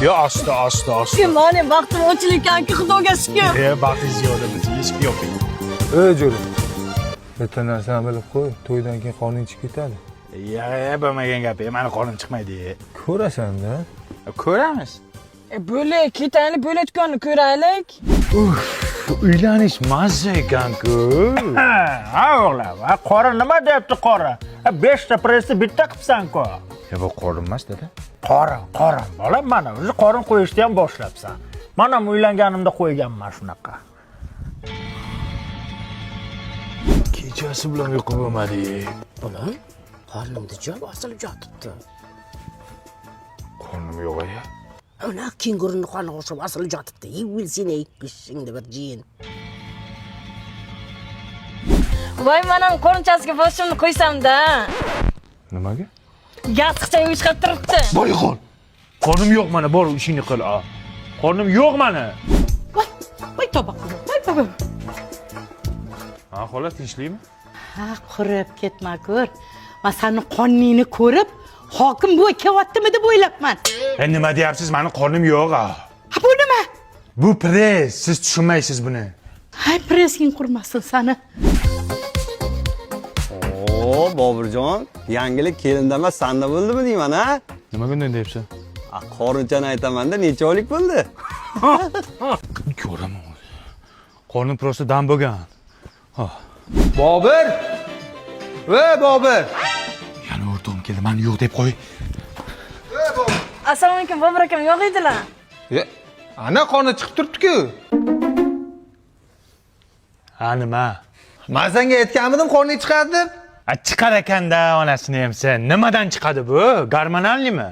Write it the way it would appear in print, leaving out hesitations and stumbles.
Yo, asta, asta, asta. Mani baxtim ochilganki, Xudoga shukur. E, baxtingiz yo'q, biz eshik yoping. Ey jo'ra. Bitta narsani bilib qo'y, to'ydan keyin qoning chiqib ketadi. Ya, bo'lmagan gap, mani qonim chiqmaydi. Ko'rasan-da. Ko'ramiz. E, bo'lak, ketaylik, bo'layotganini ko'raylik. Uylanish mazza ekan-ku. Ha o'g'lim, ha qorin nima deyapti qorin? Ha 5 ta pressni bitta qilibsan-ku. Ya bu qorin emas, dada. Qorin, qorin bolam, mana o'zi qorin qo'yishni ham boshlabsan. Men ham uylanganimda qo'yganman shunaqa. Kechasi bilan uyqu bo'lmadi. Bolam, qornimda joy osilib yotibdi. Qornim yo'q aya. Ana kenguruni qorniga o'xshab osilib yotibdi. Yeyilsin ey, pishingni bir jiyin. Voy, men ham qo'rinchasiga boshimni qo'ysam-da. Nimaga? Yostiqcha chiqib turibdi. Boy qol. Qornim yo'q mana, bor ishingni qil. A. Qornim yo'q mana. Voy, voy tavba qildim. Voy tavba. Ha, xola, tinchlikmi? Ha, qurib ketma ko'r. Man sani qorningni ko'rib, hokim buva kelyaptimi deb o'ylabman. E, nima deyapsiz? Mani qornim yo'q. A. Ha, bu nima? Bu press, siz tushunmaysiz buni. Hay, pressing qurmasin sani. Oo Boburjon, yangilik kelinda emas, sanda bo'ldimi deyman, ha? Nimaga unday deyapsan? A, qorinchani aytaman-da, necha oylik bo'ldi? Ko'raman. Qornim prosta dam bo'lgan. Bobur! Ey Bobur! Yana o'rtog'im keldi, mani yo'q deb qo'y. Assalomu alaykum, Bobur akam yo'q edilar. E, ana qoni chiqib turibdi-ku. Ha, nima? Men senga aytganmidim qorning chiqadi deb. A, chiqar ekanda onasini ham sen. Nimadan chiqadi bu? Gormonalnimi?